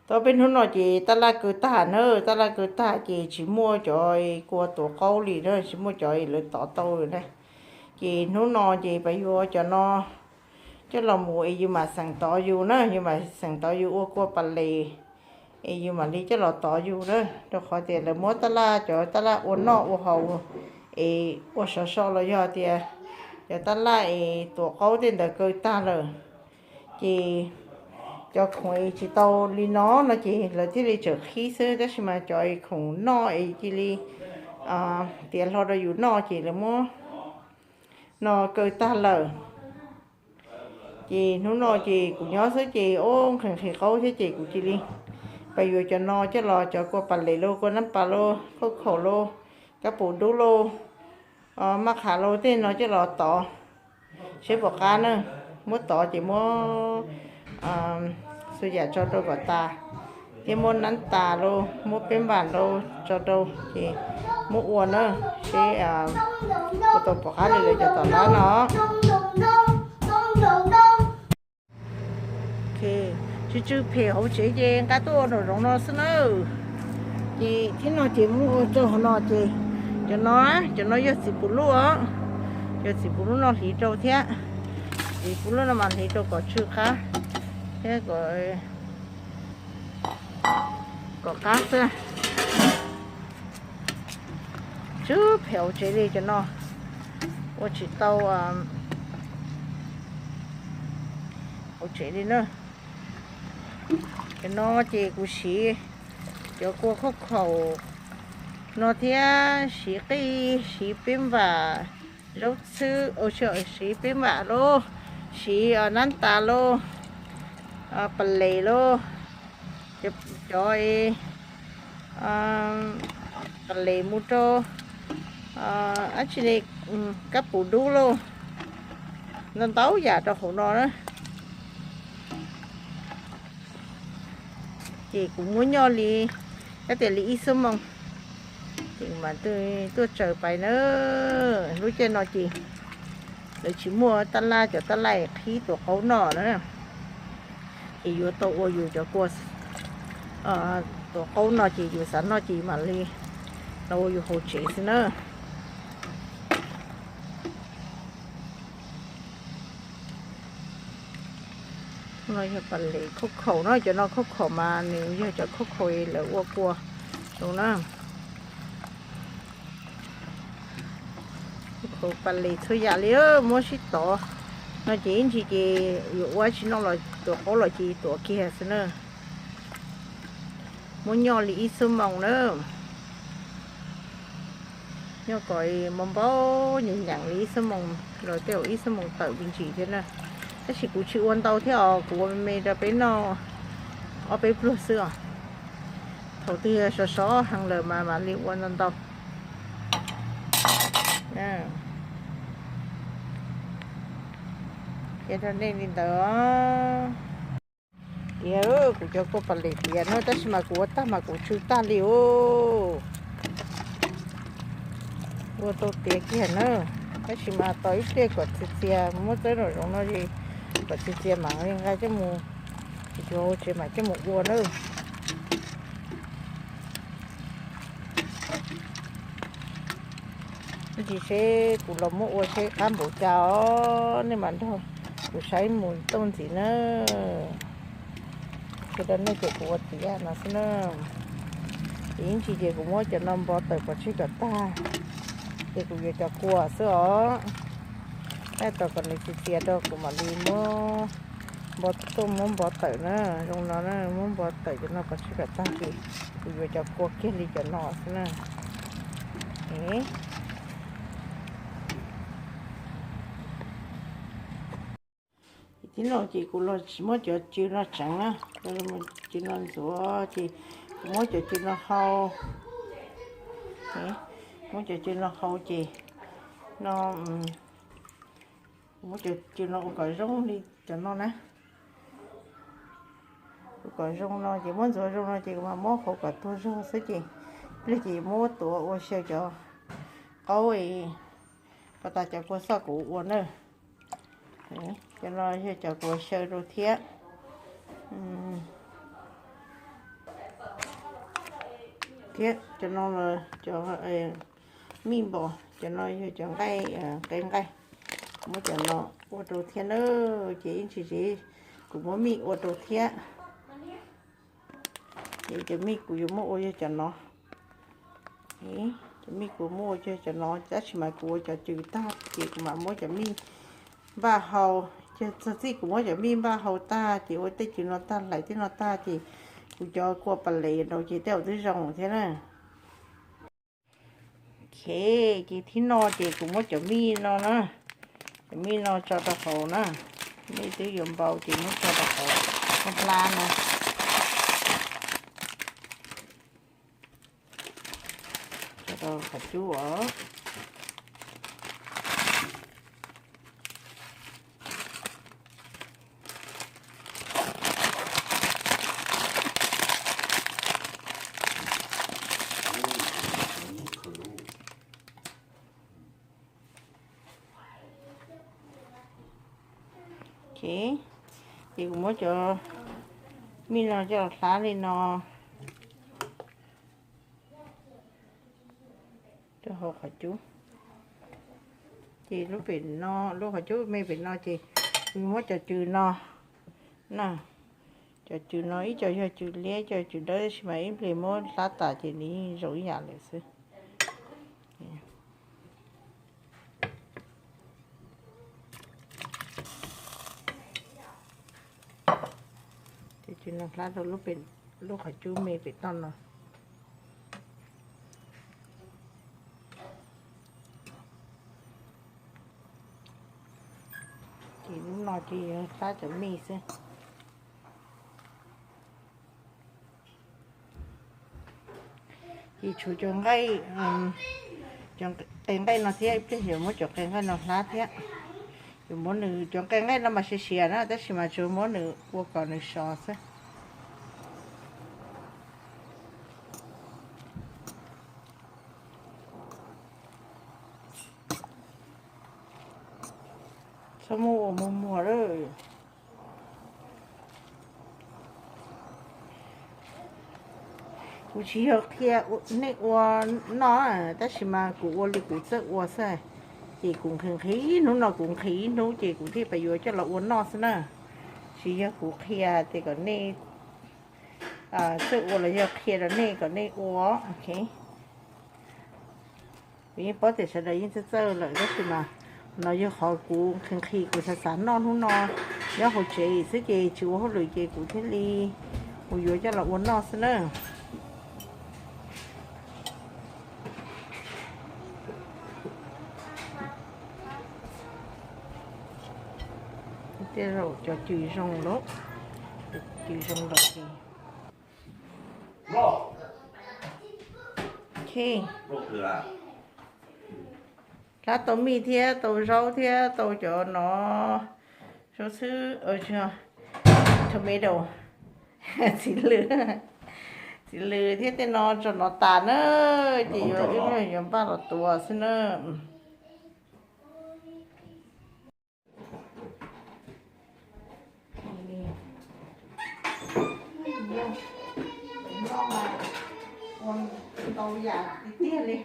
Tau peb hnub no ces tab laj kaw tag na, tab laj kaw tag ces tsis muaj cov kua tuav qaub li na, tsis muaj cov lawv tov tau na. Ces hnub no ces pab yuav cov no coj los mus es yus mam xeem tov yus na, yus mam xeem tov yus ua kua pas les, es yus mam li coj los tov yus na, rau qhov tias lawv muab tab laj, cov tab laj ua noj ua haus es ua sov so los yog tias cov tab laj es tuav qaub tej ntawd kaw tag lawm, ces cov khoom es tsis tau li no no ces lawv thiaj li tseem qhib xwb, tab sis mas cov khoom noj es cia li tiav hlo rau yus noj ces lawv muab no kaw tag lawm. Ces hnub no ces kuv nyob xwb ces ub nqhis nqhis qaub thiab ces kuv cia li pab yuav cov no coj los, cov kua pas les los, kua nab pas los, khauj khaum los, kab pus dub los, maj qham los, tej no coj los tov seb puas qab na. Muab tov ces muab txhua yam tso rau kom tas, thiab muab nab tas los, muab peb npam los tso rau ces muab ua na, seb ua tau puas qab li lawv cov tom qab no. Tsw tsw phem hauv tsev ces nqa tuaj ua nraum zoov no xwb na. Ces thiab no ces muab ua rau hauv no ces cov no, cov no yog txiv puv luj os, cov txiv puv luj no hliv rau thiab, txiv puv luj no mas hliv rau kom tsw qab thiab kom qab xwb. Tsw phem hauv tsev li cov no, ua tsis tau hauv tsev li na. Cov no ces kuv siv cov kua khauj khaum no thiab siv qij, siv peb npam, zaub txhwb, siv peb npam los, siv nab tas los, pas les los, cov pas les mus rau dab tsi li, kab pus dub los, ntau ntau yam rau hauv no na. Ces kuv muab nyoj li, kab tias li ib xuab moos, ces mam tuaj tsaws pais na. Lub caij no ces lawv tsis muaj tab laj, cov tab laj qhib tuav qaub noj na, ces yuav tau ua yus cov kua tuav qaub no ces yus xav noj ces mam li los ua yus hauv tsev xwb na. No yog pas les khauj khaum no, cov no khauj khaum mas nws yog cov khauj khaum lawv ua kua zoo na. Khauj khaum pas les txhua yam li, muab sib tov no ces ib ntsis ces yuav ua tsis noj los tuav qaub los ces tuav kiag xwb na. Muab nyoj li ib xuab moos na. Nyoj kom npau npau nyeem nyeem li ib xuab moos los tej zaum ib xuab moos tawm me ntsis thiab na. Tab sis kuv tsis ua ntau thiab os, kuv ua me me rau peb noj ob peb pluag xwb os. Thaum twg sov sov heev lawm mas mam li ua ntau ntau. Qhia rau nej li ntawd. Tiav, kuv cov kua pas les tiav na, tab sis mas kuv ua tag mas kuv tsw tag li os. Ua tau tiav kiag na, tab sis mas tos ib pliag kom txias txias, muab txawb nraum zoov no kom txias txias mam li nqa coj mus, tsis tau tsev mam coj mus ua na. Ib ntsis seb kuv los muab ua seb qab npaum cas os, nej mam nrog kuv saib mus txuj ntxiv na. Ces rau nej ces kuv ua tiav no xwb na. Ces ib ntsis ces kuv muab cov no npo tawm pov tseg kom tag, ces kuv yuav cov kua xwb os. Tab tom kom nws txias txias rau kuv mam li muab npo, tuaj muab npo tawm na, zoo no na, muab npo tawm cov no pov tseg kom tag ces kuv yuav cov kua kiag li cov no xwb na. Ces tib no ces kuv los tsis muab cov cw no tseev na, cw no ntxuav ces kuv muab cov cw no hau, muab cov cw no hau ces no, kuv muab cov cw no ua kom zoo li cov no na. Ua kom zoo no ces muab ntxuav zoo no ces kuv mam muab hau kom tuag zog xwb ces pliag ces muab tuav ua xyaw cov qaub, kom tas cov kua xoj kuv ua na. Cov no yog cov kuv xyaw rau thiab. thiab cov no cov mij npos, cov no yog cov nqaij, qe nqaij. Kuv muab cov no ua rau thiab na, ces ib ntsis tsev kuv muab mij ua rau thiab. Ces cov mij kuv yuav muab ua yog cov no. Cov mij kuv muab ua yog cov no, tab sis mas kuv ua cov cws tag ces kuv mam muab cov mij npaj hau. Ces txog txij kuv muab cov mij npaj hau tag ces ua tej cws no tag, hlais tej no tag ces kuv cov kua pas les rau ces tej zaum twb zoo thiab na. Ok, ces thib no ces kuv muab cov mij no na, cov mij no tso rau hauv na. Mij twb yuav npau ces muab tso rau hauv, muab hlab no. Tso rau qhov cub os. Ok, ces kuv muab cov mij no coj los hlab li no rau hauv qhov cub. Ces lub pem no, lub qhov cub me pem no ces kuv muab cov cws no na, cov cws no ib co yog cws liab, ib co cws dawb, tab sis mas ib pliag muab hlab tas ces nws yeej zoo ib yam lawm xwb. Ces cws no hlab rau lub qhov cub me pem toj no. Ces lub no ces yog hlab cov mij xwb. Ces tshuav cov nqaij, cov qe nqaij no thiab, ib pliag yuav muab cov qe nqaij no hlab thiab. Yuav muab nws, cov qe nqaij no mas siav siav na, tab sis mas tsuas muab nws ua kom nws sov xwb. Txhob muab ua muag muag lawm. Kuv tsis yog qhia nej ua noj, tab sis mas kuv ua li kuv txawj ua xwb. Ces kuv nqhis nqhis hnub no, kuv nqhis ib hnub ces kuv thiaj pab yuav coj los ua noj xwb na. Tsis yog kuv qhia tias kom nej txawj ua los yog qhia rau nej kom nej ua. Ok, kuv yeej paub tias sawv daws yeej txawj txawj lawm, tab sis mas no yog qhov kuv nqhis nqhis kuv xav xav noj hnub no nyob hauv tsev xwb ces tsis ua hauj lwm ces kuv thiaj li mus yuav coj los ua noj xwb na. Tej zaum cov cws zoo lawm, cws zoo lawm ces hlab tau mij thiab tau zaub thiab tau cov no, zaub xwb, tomato, txiv lws, txiv lws thiab tej no tso no tas na, ces yuav, yuav npaj los tuav xwb na. Noj mas ua ntau yam tiag tiag li.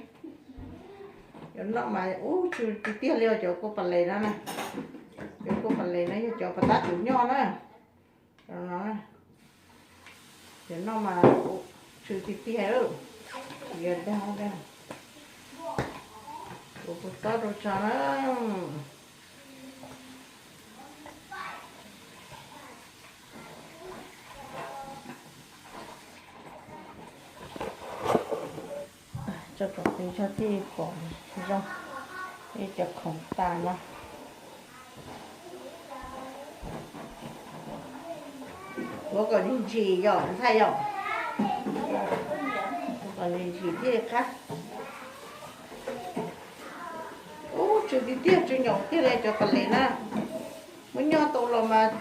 Cov noj mas ub tsw tiag tiag li, cov kua pas les no na. Cov kua pas les no yog cov pas tab kuv nyob na. Cov noj mas tsw tiag tiag, yog dag dag. Kuv kuv tob rau tso na. Tso kom pes zog thiaj pom zoo, ib cov khoom tas no. Ua kom ntsim ntsim yom ntxhais yom. Ua kom ntsim ntsim thiaj li qab. Ub, tsw tiag tiag, tsw nyaum tiag li cov pas les na. Muab nyob tau los mas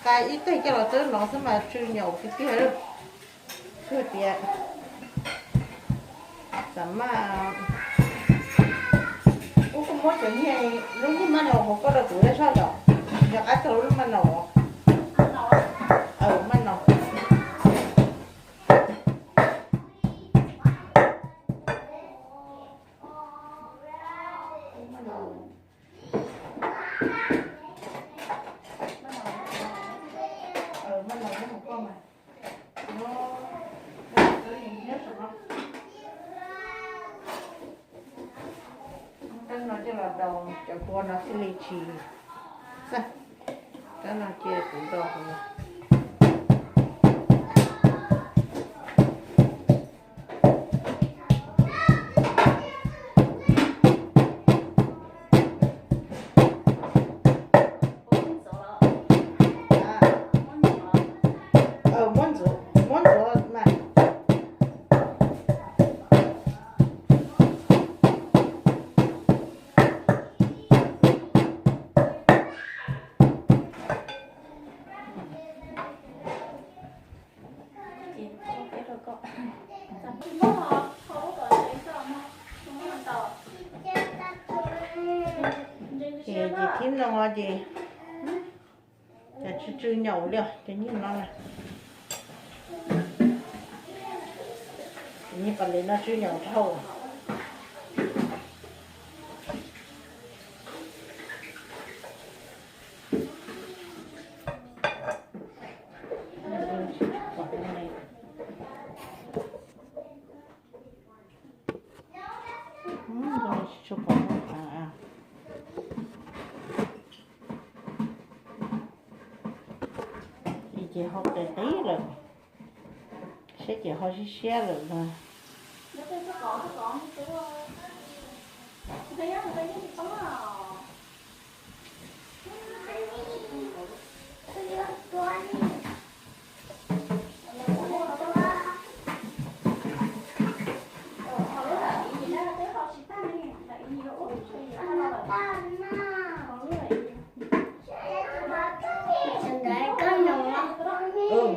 qa ib teg coj los txawb no xwb mas tsw nyaum tiag tiag. Kuv tias xav maj, ub, kuv muab cov nyiaj, lub nyiaj maj no hauv koj rau kuv soj yom, yog qab tau lub maj no. Aw, maj no. Muab kab no coj los daus cov kua no thiaj li tsis xaj. Kab no cia kuv daus hauv no. Muab ntxuav, muab ntxuav mas. Ces thib no ces tsw tsw nyaum li os, cov nyiaj no na. Cov nyiaj pas lev no tsw nyaum dhau. Tsis tshua pom. Ces ho qis qis lawm, seb ces ho siab siab lawm no.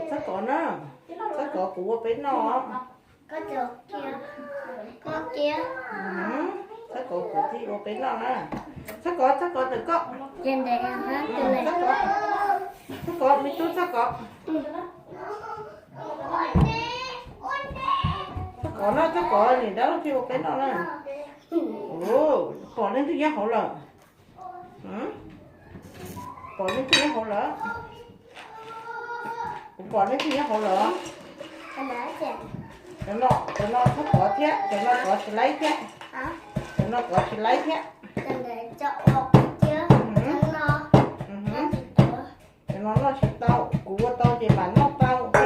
Txhob kov na, txhob kov, kuv ua peb noj. Txhob kov, kuv thiaj ua peb noj na. Txhob kov, txhob kov ntawm koj. Txhob kov, me tub, txhob kov. Txhob kov no, txhob kov, niam dab laug thiaj ua peb noj na. Pom leej twg nyob hauv lawm? Pom leej twg nyob hauv lawm? Kuv pom leej twg nyob hauv lawm? Cov no, cov no txhob kov thiab, cov no kov tsis laib thiab. Cov no kov tsis laib thiab. Cov no noj tsis tau, kuv ua tau ces mam noj tau, ok.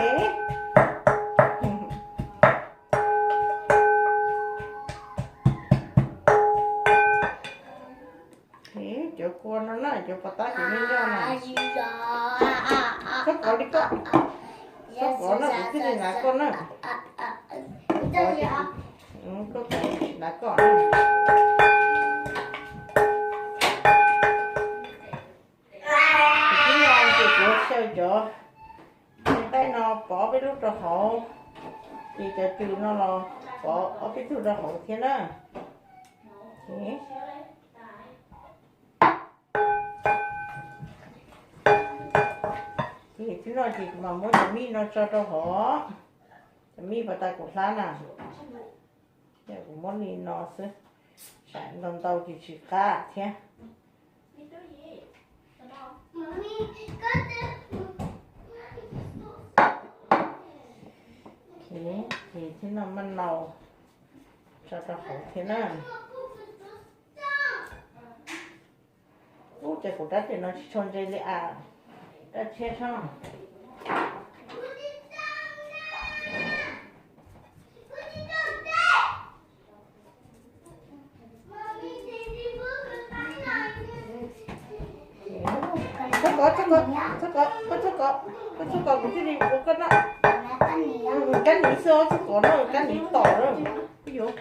Cov kua no na, cov pov tab kuv nyob nyob na. Txhob kov li koj. Txhob kov na, kuv thiaj li hnav koj na. Koj kov, tsis hnav koj na. Ces kuv xyaw cov nqaij no pov ob peb lub rau hauv, ces cov cws no los pov ob peb tug rau hauv thiab na. Ces thib no ces kuv mam muab cov mij no tso rau hauv, cov mij pov tas kuv hlab na. Kuv muab li no xwb, tsam ntau ntau ces tsis qab thiab. Ces thib no maj nau tso rau hauv thiab na. Ub, ces kuv rab riam no tsis tshua ntse li as, rab tshiab sab. Txhob kov, txhob kov, txhob kov, koj txhob kov, kuv thiaj li ua koj noj. Kab niv xwb, txhob kov na, kab niv tom na. Yuav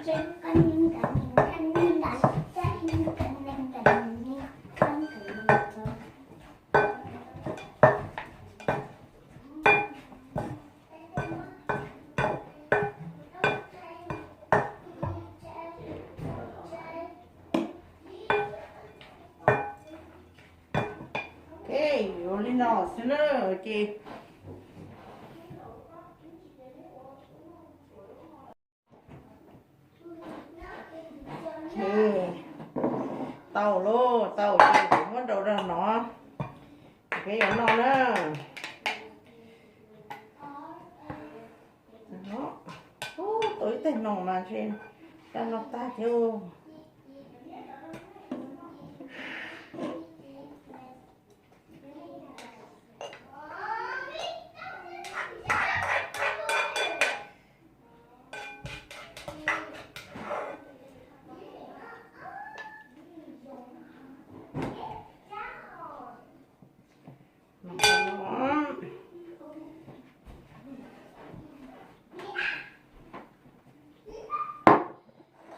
Ua li no xwb na, ces tau lauj, tau ces kuv muab nraus rau no, peb yuav noj na. No mas ntshe coj noj tag thiab.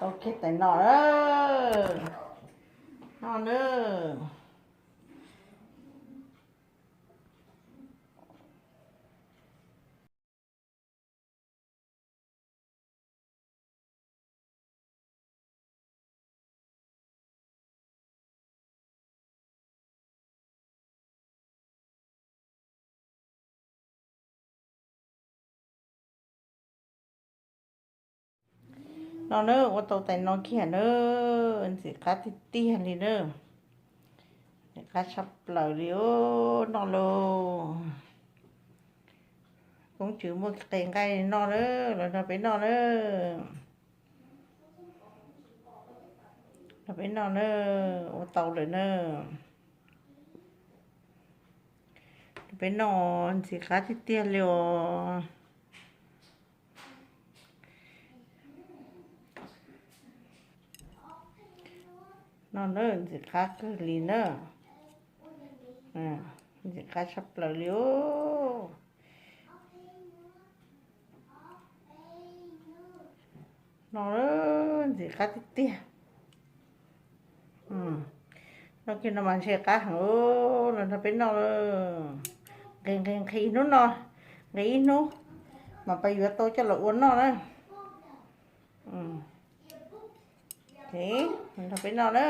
Tau kiag tais no na. No na. No na, ua tau tais no kiag na, ntxim qab tiag tiag li na. Ntxim qab tshaj plaws li os, noj lauj. Koob Tswv muaj qe nqaij noj na, los nrog peb noj na. Nrog peb noj na, ua tau lawm na. Nrog peb noj, ntxim qab tiag tiag li os. No na, ntxim qab kawg li na. Ntxim qab tshaj plaws li os. No ntxim qab tiag tiag. Noj kiag no mas ntshe qab heev, los nrog peb noj. Nqhis nqhis nqhis ib hnub no, nqhis ib hnub mas peb yuav tau coj los ua noj na. Nrog peb noj na.